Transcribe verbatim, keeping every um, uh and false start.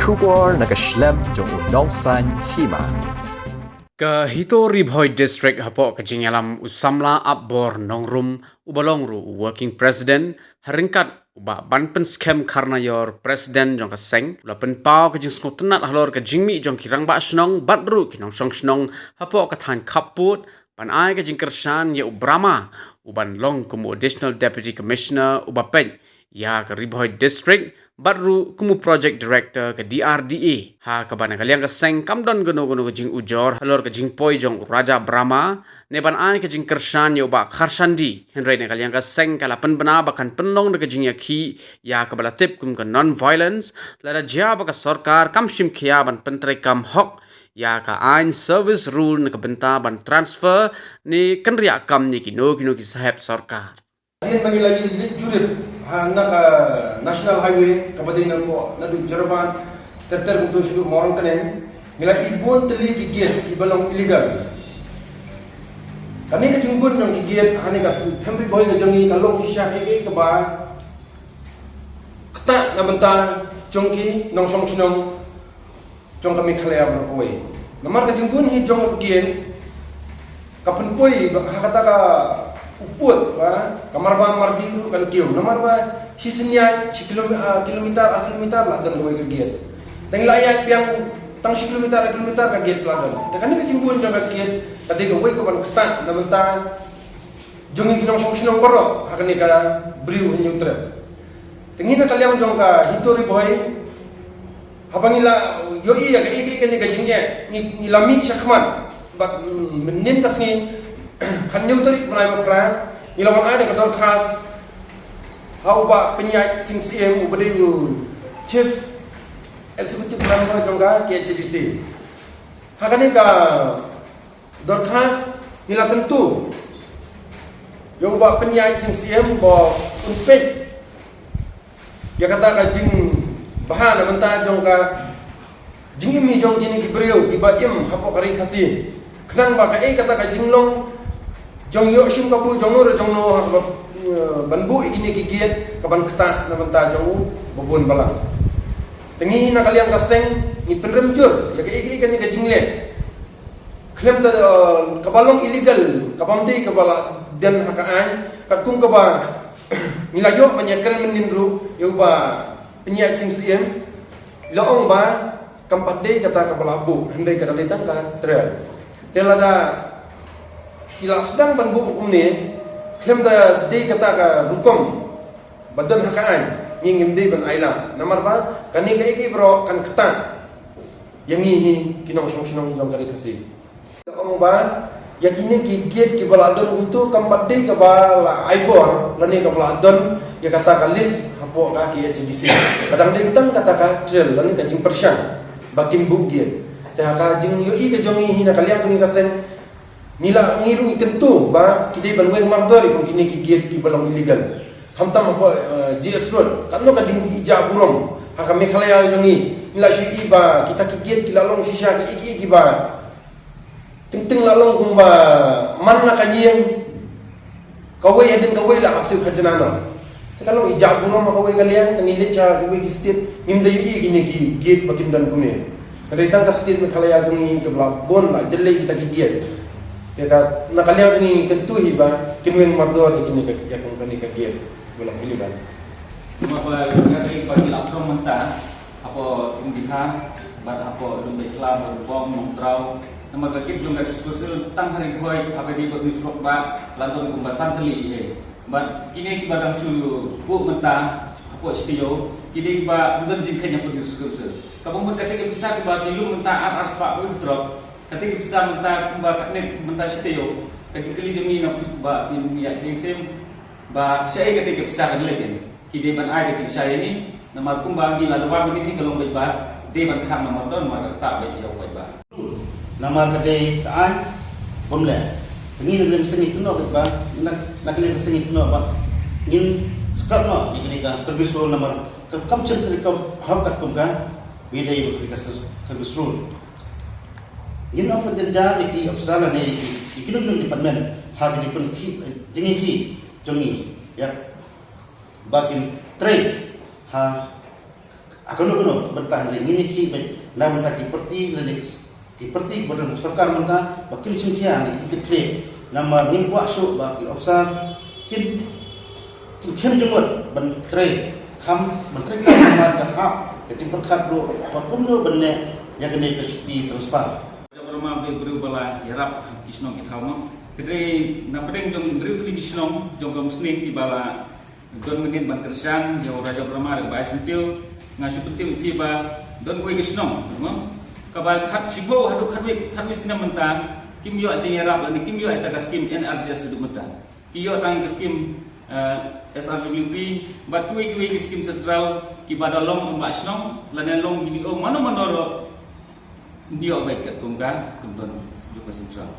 Khubor na ka shlem jong u Nongsaiñ Hima. Ka HITO Ri Bhoi District hapoh ka jingïalam u samla Apbor Nongrum uba long ruh u working president, ha ryngkat u Bah Banpynskhem Kharnaior, president jong ka seng, u la pynpaw ka jingsngewtynnad halor ka jingmih jong ki rangbah shnong bad ruh ki nongshong shnong hapoh ka thaiñ khappud ban ai ka jingkyrshan ïa u Brahma uban long kum u Additional Deputy Commissioner uba peit ïa ka Ri Bhoi District bad ruh kum u Project Director ka D R D A. Ha kaba na ka liang ka seng kam don kano kano ka jingujor halor ka jingpoi jong u Raja Brahma ne ban ai ka jingkyrshan ïa u Bah Kharshandi, hynrei na ka liang ka seng ka la pynbna ba kan pynlong da ka jingïakhih ïa kaba la tip kum ka non-violence lada jia ba ka sorkar kam shim khia ban pyntreikam hok ïa ka aiñ service rule na ka bynta ban transfer ne kynriah kam ïa kino kino ki sahep sorkar. Hadien ba ngi la ïoh leit jurip ha na ka National Highway kaba dei na ka, naduh Jorabat ter ter kumto sha Mawryngkneng, ngi la ïoh bun tylli ki gate kiba long illegal. Kane ka jingbun jong ki gate ha kane ka thaiñ Ri Bhoi ka jong ngi ka long shisha kaei kaei kaba ktah na bynta jong ki nongshong shnong jong ka Meghalaya baroh kawei. Namar ka jingbun hi jong ka gate ka pynpoi ba ha kata ka u pud ba ka Marbam Mardi ruh kan kiew. Namar ba shi shnong shi kilom-, ah, kilometer, ar kilometer la don kawei ka gate. Tang la ïaid biang tang shi kilometer, ar kilometer ka gate la don. Te kane ka jingbun jong ka gate ka dei kawei kaban ktah na bynta jong ngi ki nongshong shnong baroh ha kane ka Bri u Hynñiewtrep. Te ngi na ka liang jong ka HITO Ri Bhoi, haba ngi la ïohi ïa kaei kaei kane ka jingeh, ngi, ngi la mih shakhmat bad, mm, mynnin ka sngi khathynñiew tarik bnai ba phra, ngi la wan ai da ka dorkhas ha u Bah Pynïaid Sing Syiem uba dei u Chief Executive Member jong ka K H A D C. Ha kane ka dorkhas ngi la kyntu ïa u Bah Pynïaid Sing Syiem ba un peit ïa kata ka jingbha na bynta jong ka jingim hi jong kine ki briew kiba im hapoh ka Ri Khasi. Khnang ba kaei kata ka jinglong jong ïoh shim kabu jong no re jong no ha kaba, eh, ban buh ïa kine ki gate kaban ktah na bynta jong u ba bun balang. Te ngi na ka liang ka seng ngi pynrem jur ïa kaei kaei kane ka jingleh. Khlem da, eh, kaba long illegal, kaba ym dei kaba la don ha ka aiñ, katkum kaba ngi la ïoh ban ïakren mynnin ruh ïa u Bah Pynïaid Sing Syiem, la ong ba kam pat dei kata kaba la buh, hynrei ka dei tang ka trail. Te lada ki la sdang ban buh kumne, khlem da dei kata ka rukom ba don ha ka aiñ, ngi ngim dei ban ailad. Namar ba kane kaei kaei baroh kan ktah ïa ngi hi ki nongshong shnong jong ka Ri Khasi. Ong ba ïa kine ki gate kiba la don kumto kam pat dei kaba la ai bor lane kaba la don ïa kata ka list hapoh ka K H A D C. Ka dang dei tang kata ka trail lane ka jingpyrshang ba kin buh gate. Te ha ka jingïohi ka jong ngi hi na ka liang jong ngi ka seng, ngi la, ngi ruh ngi kyntu ba ki dei ban weng mardor ïa kine ki gate kiba long illegal. Khamtam hapoh, eh, G S Road, katno ka jingijah burom ha ka Meghalaya jong ngi. Ngi la shu ïohi ba kita ki gate ki la long shisha kaei kaei kiba teng teng la long kumba man la ka ïing, kawei hadien kawei la hap siew khajna noh. Te ka long ijah burom ha kawei ka liang, te ngi leit sha kiwei ki state ngim da ïohi kine ki gate ba kin don kumne. Hynrei tang ka state Meghalaya jong ngi kaba la bun la jyllei kita ki gate. Te ka na ka liang jong ngi kyntu hi ba kin weng mardor ïa kine ka, ïa kine ka gate ba long illegal. Namar ba ka ri ba ki la khrom mynta hapoh Umdihar bad hapoh Lumbiakhla, Baruibong, Nongtraw. Namar ka gate jong ka District Council tang ha Ri Bhoi haba dei bad Nongstoiñ ba la don kumba san tylli hi. Bad kine kiba dang shu buh mynta hapoh shi taïew ki dei kiba ym don jingkheiñ hapoh District Council. Kaba mut kata ka pisa kiba ki lum mynta ar ar spah wei throk. Kata ka pisa mynta kumba katne mynta shi taïew. Ka jingkylli jong ngi na phi ba phin ïa seng seng ba shaei kata ka pisa kan leit ïa ngi. Ki dei ban ai ka jingshai ïa ngi, namar kumba ngi la dawa mynnin hi ka long beit ba dei ban khang namar don mar ka ktah beit ïa u paidbah. Namar ka dei ka aiñ bym leh. Te ngi na ka liang ka seng ngi kynnoh beit ba, na, na ka liang ka seng ngi kynnoh ba ngin scrap noh ïa kane ka service rule namar ka kam shym ka dei ka hok katkum ka, ngi dei ba ka dei ka ser-, service rule. Ngin ong pynjynjar ïa ki officer lane ïa ki, ïa kino kino department ha ka jingpynkhih jingïakhih jong ngi ïa ba kin trei ha Ha kano kano bynta, hynrei ngin ïa khih beit na bynta ki parti lane ki parti kiba don ha sorkar mynta ba kim shim khia ne ki kit khlieh. Namar ngim kwah shuh ba ki officer kin, kin khlem jingmut ban trei kam, ban trei kam namar ka hap ka jingpyrkhat ruh ba kumno ban neh ïa kane ka shuki transfer. Raja Brahma, bad briew ba la ïarap ha ki shnong ki thaw mo. Ki trei na pdeng jong hynriew tylli ki shnong jong ka Musning kiba la don mynnin ban kyrshan ïa u Raja Brahma da kaba ai syntiew. Nga shu pyntip ïa phi ba don kawei ka shnong mo, kaba khat shiphew haduh khatwei, khatwei snem mynta kim ïoh jingïarap lane kim ïoh ïa ka skim N R G S haduh mynta. Ki ïoh tang ïa ka skim, eh, S R W P bad kiwei kiwei ki skim central kiba da long rangbah shnong lane long B D O mano mano ruh, ym ïoh beit katkum ka, kum don jong ka central.